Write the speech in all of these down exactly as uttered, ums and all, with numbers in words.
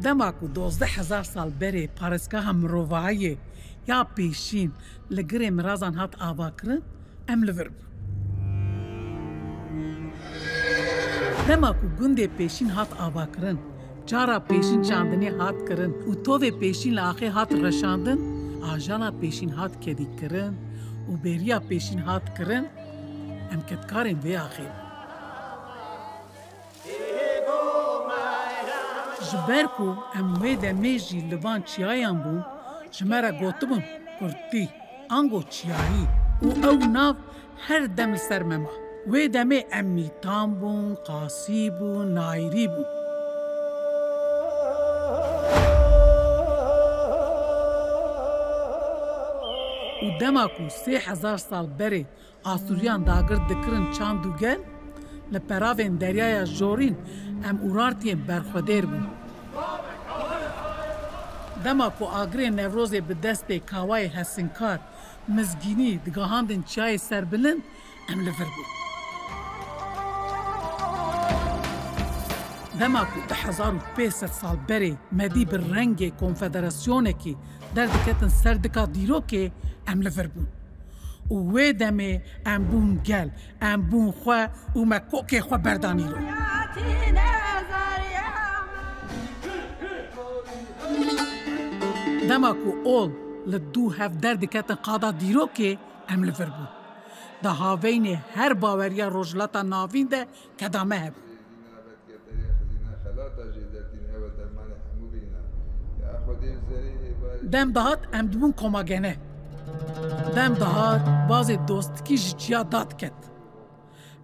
Dema ku dozdeh hezar sal berê parêzgeha mirovahiyê ya pêşîn li girê mirazan hat avakirin, em li vir bûn. Dema ku gundê pêşîn hat avakirin, çara pêşîn çandinê hat kirin û tovê pêşîn li axê hat reşandin, ajana pêşîn hat kedîkirin û bêriya pêşîn hat kirin, em kedkarên vê axê bûn. Ji ber ku em wê demê jî li van çiyayan bûn, ji me re gotibûn kurtî, ango çiyayî û ew nav her dem li ser me ma. Wê demê em mîtan bûn, qasî bûn, nayirî bûn. Û dema ku sê hezar sal berê Asûriyan dagir dikirin çand û gel, li peravên deryaya jorîn em Urartiyên berxwedêr bûn. Dema ku agirê Newrozê bi destê kawayê hesinkar, mizgînî digihandin çiyayê serbilind, em li vir bûn. Dema ku du hezar û pênc sed sal berê medî bi rengê konfederasyonekî derdiketin ser dika dîrokê, em li vir bûn. Û wê demê em bûn gel, em bûn xwe û me kokê xwe berdan îro. Dema ku ol li dû hev derdiketin qada dîrokê, em li vir bûn. Di haveynê her baweriya Rojhilata Navîn de keda me hebû. Dem dihat em dibûn koma gene. Dem dihat bazê dostikî ji çiya dadiket.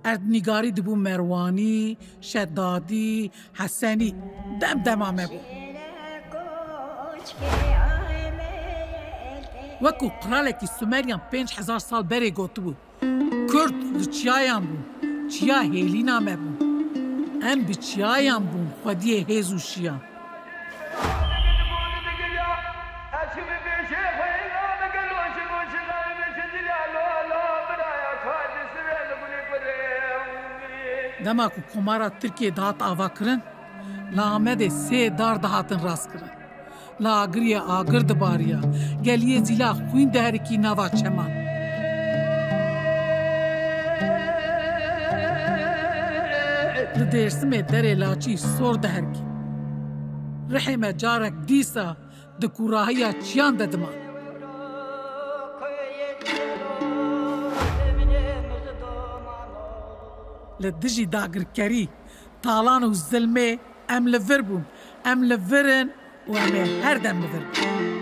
Erdnîgarî dibû Merwanî, Şedadî, Hesenî. Dem dema me bû. Wekû qiralekî Sumeryan pênc hezar sal berê gotibû, Kurd li çiyayan bûn, çiya hêlîna me bûn. Em bi çiyayan bûn xwediyê hêz û şiyan. Dema ku Komara Tirkiyê dihat avakirin, li Amedê sê dar dihatin rastkirin. Li Agiriyê agir dibariya, geliyê Zîla xwîn diherikî nava çeman. Li Dêrsimê derê Laçî sor diherikî. Rihê me carek dîsa di kûrahiya çiyan de diman. Li dijî dagirkerî, talan û zilmê em li vir bûn. Em li vir in û em ê her dem li vir bin.